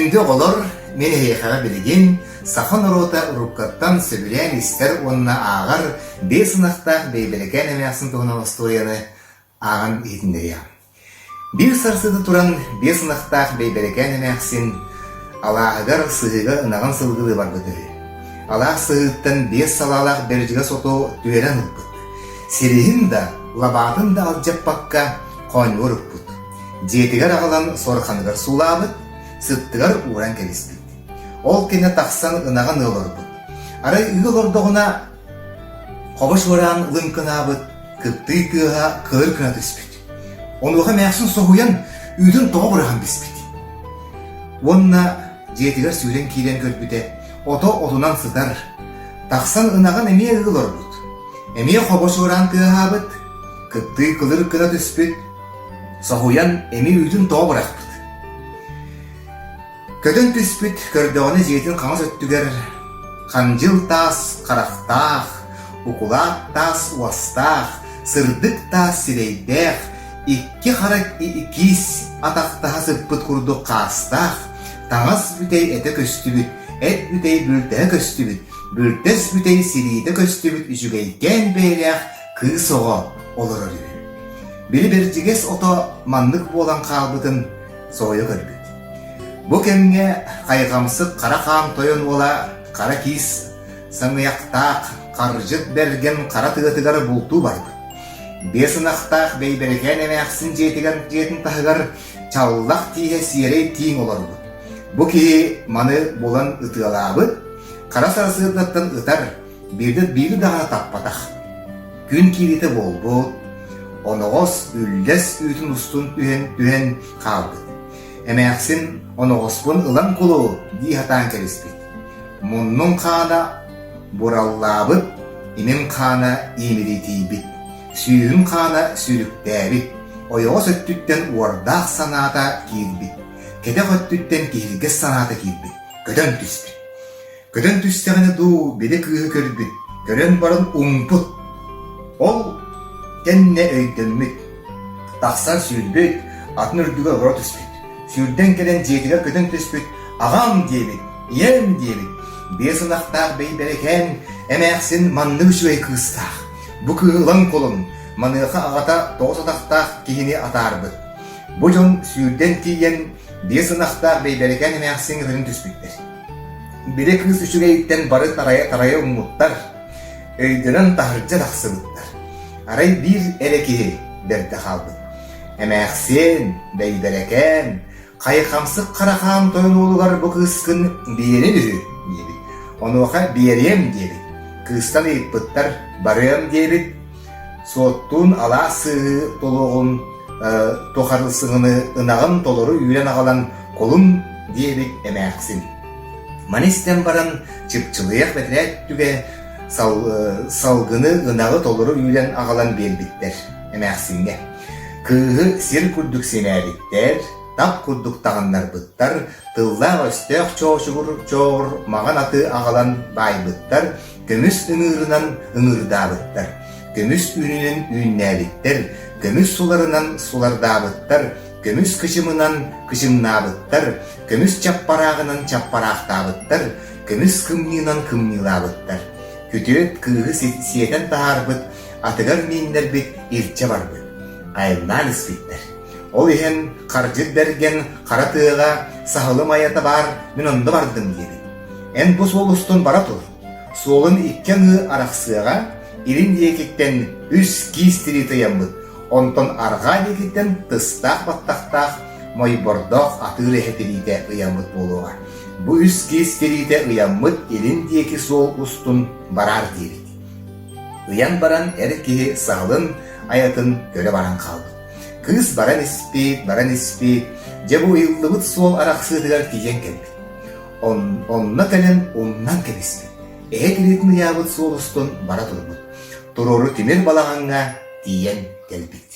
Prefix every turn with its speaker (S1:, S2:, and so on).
S1: Күндү оҕолор, мин эһиэхэҕэ билигин саха норуота уруккаттан сөбүлээн истэр уонна ааҕар биэс ынахтаах Бэйбэрикээн эмээхсин туһунан остуоруйаны ааҕан иһитиннэриэҕим. Биир сарсыарда туран биэс ынахтаах Бэйбэрикээн эмээхсин алааһыгар сыһыыга ынаҕын сылгылыы барбыт үһү. Алаас сыһыыттан биэс салаалаах бэрдьигэс оту түһэрэн ылбыт. Силиһин да, лабаатын да алдьаппакка хоонньугар укпут. Дьиэтигэр аҕалан суорҕаныгар суулаабыт, сыттыгар ууран кэбиспит. Ол кэннэ тахсан ынаҕын ыы олорбут. Арай ыы олордоҕуна хобо чуораан лыҥкынаабыт, кыптый тыаһа кыыр гына түспүт. Онуоха эмээхсин соһуйан үүтүн тоҕо быраҕан биспит. Уонна дьиэтигэр сүүрэн киирэн көрбүтэ, ото отунан сытар. Тахсан ынаҕын эмиэ ыы олорбут. Эмиэ хобо чуораан тыаһаабыт, кыптый кылыр гына түспүт, Соһуйан эмиэ үүтүн тоҕо бырахпыт. Көтөн түспүт, көрдөҕүнэ дьиэтин хаҥас өттүгэр хандьыл таас харахтаах, укулаат таас уостаах, сырдык таас сирэйдээх, икки хара киис атахтаһа сыппыт курдук хаастаах, таҥас бүтэй этэ көстүбүт, эт бүтэй бүлтэһэ көстүбүт, бүлтэс бүтэй сириитэ көстүбүт үчүгэйкээн бэйэлээх кыыс оҕо олорор үһү. Били бэрдьигэс ото маннык буолан хаалбытын соһуйа көрбүт. Бу кэмҥэ хайҕамсык хара хаан тойон уола хара киис саҥыйахтаах хардьыт бэргэн хара тыатыгар бултуу барбыт. Биэс ынахтаах Бэйбэрикээн эмээхсин дьиэтигэр дьиэтин таһыгар чаллах тииһэ сиэрэй тииҥ олорбут. Бу киһи маны булан ытыалаабыт, хара сарсыардаттан ытар, Биирдэ биири даҕаны таппатах. Күн киириитэ буолбут, оноҕос үллэс үүтүн устун түһэн түһэн хаалбыт. Эмээхсин оноҕоспун ылан кулу дии сатаан кэбиспит. Муннун хаана бураллаабыт, имин хаана иимиритийбит, сүүһүн хаана сүүрүктээбит, ойоҕос өттүттэн уордаах санаата киирбит, кэтэх өттүттэн киһиргэс санаата киирбит, көтөн түспүт. Көтөн түстэҕинэ дуу, били кыыһы көрбүт, көрөн баран уҥпут. Ол кэннэ өйдөммүт. Тахсан сүүрбүт, атын үрдүгэр олоро түспүт. Сүүрдэн кэлэн дьиэтигэр көтөн түспүт, аҕам диэбит, ийэм диэбит. Биэс ынахтаах бэйбэрэкээн эмээхсин маннык үчүгэй кыыстаах. Бу кыыһы ылан кулун, маныаха аҕата тоҕус атахтаах киһини атаарбыт. Бу дьон сүүрдэн тиийэн биэс ынахтаах бэйбэрэкээн эмээхсин көтөн түспүттэр. Били кыыс үчүгэйиттэн бары тарайа-тарайа уммуттар, өйдөнөн таһырдьа тахсыбыттар. Арай биир эрэ киһи бэрдэ хаалбыт. Эмээхсиэн, бэйбэрэкээн, хайхамсык харахаан тойон уолугар бу кыыскын биэрин үһү диэбит. Онуоха биэриэм диэбит. Кыыстан ыйыппыттар, барыам диэбит. Суоттуун алаас сыыһы толуоҕун тухарылсыҥыны ынаҕын толору үүрэн аҕалан кулун диэбит эмээхсин. Маны истэн баран чыпчылыйах бэтэрээт түгэ салгыны ынаҕы толору үүрэн аҕалан биэрбиттэр эмээхсиҥҥэ. Кыыһы сир курдук симээбиттэр, тап курдук таҕыннарбыттар, тыллаах-өстөөх чоочугур чооҕур маҕан аты аҕалан баайбыттар, көмүс ыҥыырынан ыҥыырдаабыттар, көмүс үүнүнэн үүннээбиттэр, көмүс суларынан сулардаабыттар, көмүс кычымынан кычымнаабыттар, көмүс чаппарааҕынан чаппараахтаабыттар, көмүс кымньыынан кымньыылаабыттар. Күтүөт кыыһы сиэтэн таһаарбыт, атыгар мииннэрбит, илдьэ барбыт. Айаннаан испиттэр. Ол иһэн Хардьыт Бэргэн хара тыаҕа саһылым айата баар, мин онно бардым диэбит. Эн бу суол устун бара тур. Суолун икки аҥыы арахсыаҕа, илин диэкиттэн үс киис тирии тыйаммыт, онтон арҕаа диэкиттэн тыстаах баттахтаах мойбордоох атыыр эһэ тириитэ ыйаммыт буолуоҕа. Бу үс киис тириитэ ыйаммыт илин диэки суол устун бараар диэбит. Ыйан баран эр киһи саһылын айатын көрө баран хаалбыт. Кыыс баран испит, баран испит, дьэ бу ыйыллыбыт суол арахсыытыгар тиийэн кэлбит. Онно кэлэн умнан кэбиспит. Эһэ тириитин ыйаабыт суол устун бара турбут. Туруору тимир балаҕаҥҥа тиийэн кэлбит.